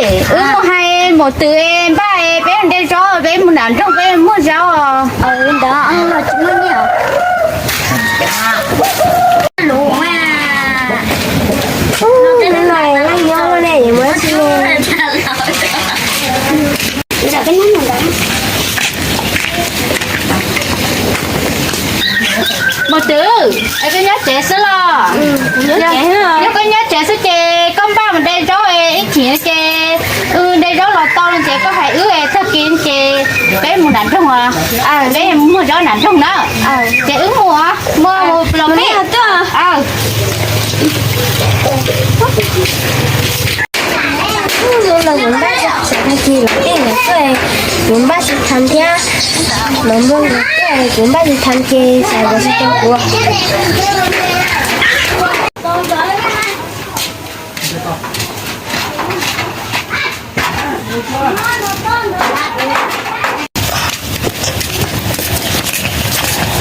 Wb mus hais mus twm npaj peb mus de zaub, peb mus nram nroog peb muag zaub. Ntawd los tsis muaj nyiaj. Lub no laj nyob ne, muab si. Mus twm, es koj nyob tsev xwb los? Yog koj nyob tsev xwb ces koj npaj mus de zaub ib chim ces wb de zaub los tau ces koj hais wb tag kis ces peb mus nram nroog, peb muag zaub nram nroog na. Ces wb mus, mus los peb. Hnub no kuv npaj tsis tau tag kis los peb mus tuaj, kuv npaj tsis tham thiab, los npaj kuv tuaj kuv npaj tsis tham ces xav los tsis tau kuv.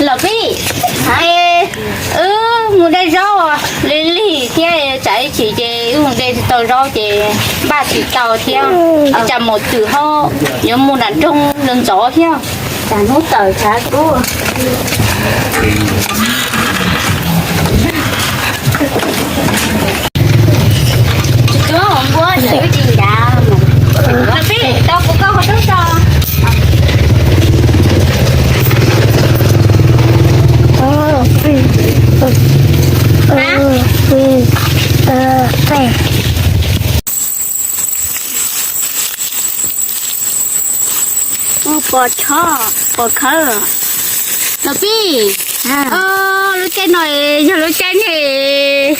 Los peb, wb mus de zaub li lig thiab tsam ib chim ces wb mus de tsis tau zaub ces npaj tsis tau thiab, tsam mus twm ho yuav mus nram nroog ntxov thiab. Tsam hnub tawm tshav kub. Tsis tuav hauv npua tseem wb tsis ncav. Los peb tau kuv koj hauv roob tso. Pos chob, pos khawb. Los peb, lub caij no yog lub caij niag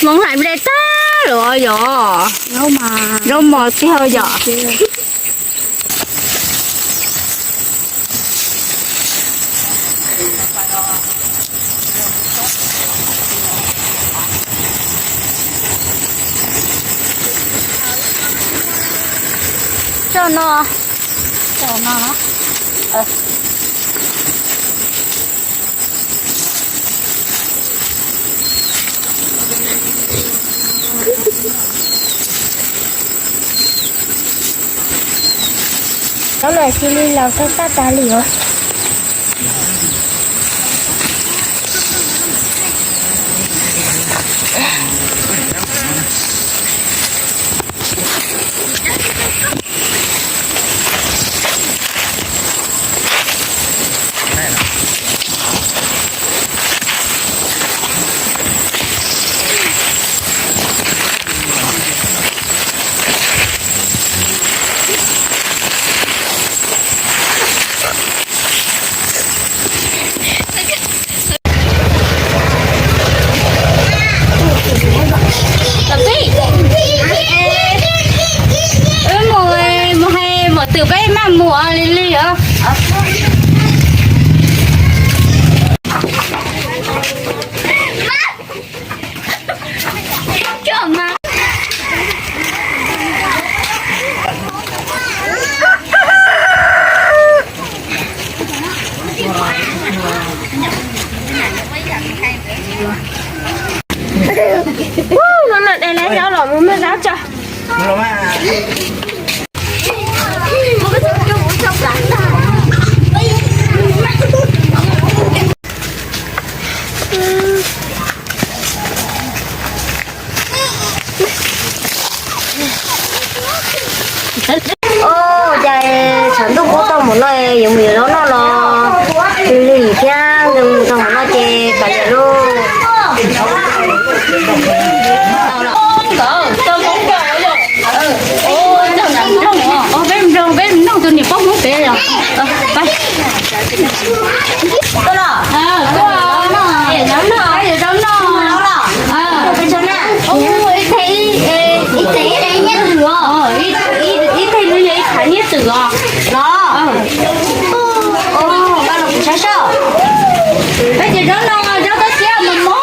hmoov hlais nplej tag los yog zaub mos tib hau yom. Tso no, tso no. Cov no cia li laus tau tag tas li os. Wb mus, mus hais mos twm peb maj mus li li os. Hnub no de lawv zaub los mus muag zaub tso. Ua cas tshav ntuj qub tau mus no yuav mus yuav zaub noj los lig thiab, mus tau mus no ces kav liam lauj. Peb nrog, peb nrog tus niam poj Hmoob pem os. Ib thaj ib, ib thaj ib, ib thaj ib yog ib thaj nyiaj twm os. Los, peb ces zaub no zaub tab xiab mos mos xwb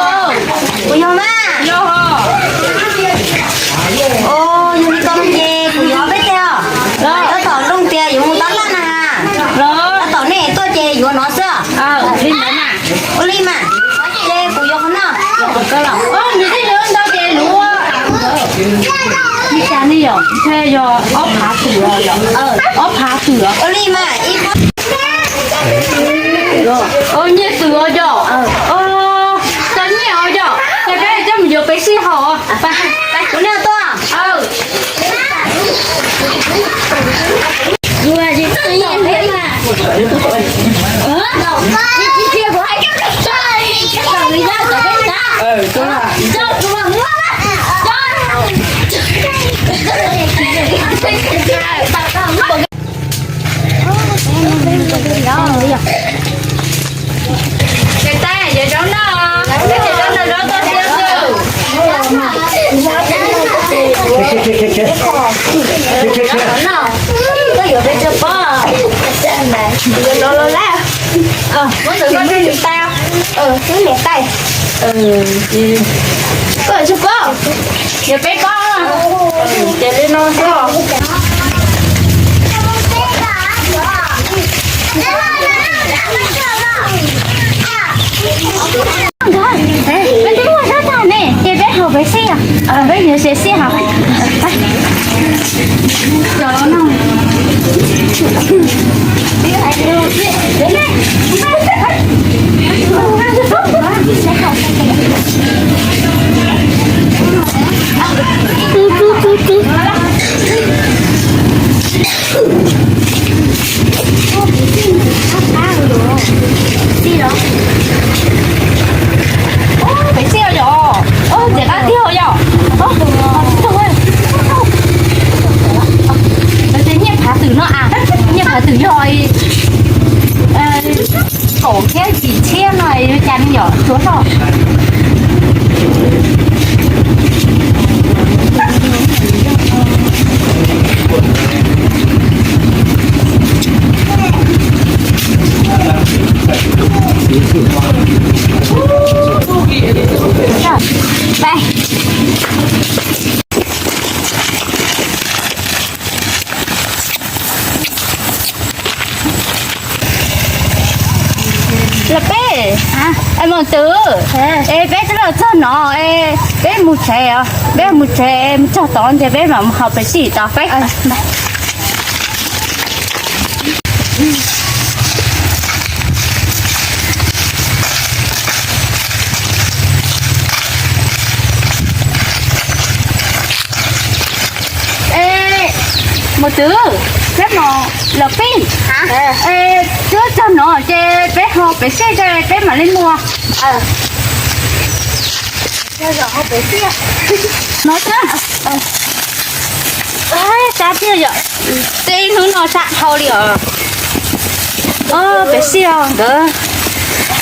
os. Kuv yog mas. Yog. Yog li ko ces kuv yuav peb teg os. Tab tom nroo tias yuav mus tab laj na. Tab tom nej tuaj ces yuav no xwb. Ua li mas. Ces kuv yuav qhov no. Nws twb yuav ntau ces luv. Ib tsam ne yom, ntshe yog ob phav twm os yom. Ob phav twm os. Nyiaj twm os yom. Tau nyiaj os yom. Ces peb coj mus yuav peb sij haum. Kuv nrog tuaj. Ces tab yog zaub noj, zaub noj zaub tuaj siab xwb. Koj yuav peb tsaj pob, yuav los los lawm. Muab ntawm koj tsaj niam tais, tsaj niam tais. Koj yuav tsaj pob, yuav peb pob. Ces li no xwb. Peb twb muaj zaub tag ne, ces peb haus peb sij, peb yuav siav sij hos. Peb sij yom, ntxim qab tiag yom. Ces nyiaj phav twm no a, nyiaj phav twm yog kaum thiab yim txhiab no yuav cas ne yom, tsuav zog. Los peb, es Mos Twm, es peb twb los txog no, es peb mus tsev os, peb mus tsev mus txog tod ces peb mam mus haus peb sij tod peb. Mos Twm, peb mus los peb, twb txog no ces peb haus peb sij ces peb mam li mus. No xwb. Sab tiag yom, tej hnub no sab dhau li os. Peb sij os nkawd.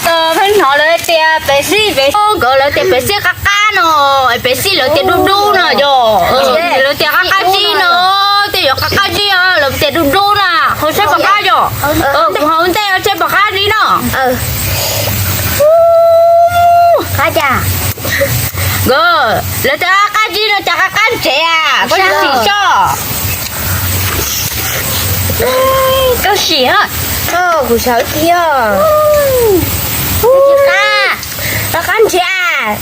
Peb hnov lawv tias peb sij, peb nkawd lawv tias peb sij qab qab no, peb sij lawv tias dub dub no yom. Lawv tias qab qab zib no, tej yuav qab qab zib os, lawv tias dub dub na, haus saib puas qab yom. Kuv haus ntej saib puas qab li no. Nkawd lawv tias qab zib no cas qab qab ntsev a, koj sim soj. Koj sim, kuv sawv tiag. Qab, qab ntsev a,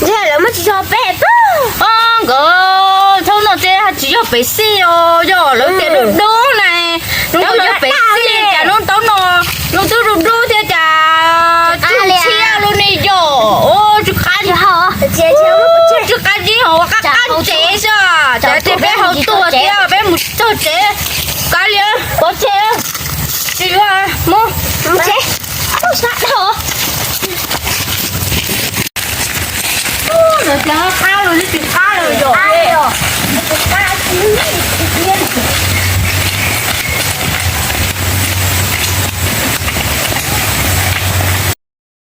ntsev lawv muab tsis yog peb. Nkawd thaum no ces tsis yog peb sij os, yog lawv tias dub dub na. Lub no yog peb sij cas lub taub no lub twb dub dub thiab cas tsw tshiab lub ne yom. Tsw qab, tsw qab zib hos ua qab qab ntsev xwb. Cas tias peb haus tuag thiab peb mus txog tsev. Kav liam, pov tseg, tsis yuav mus tsev. Lawv tias qab los tsis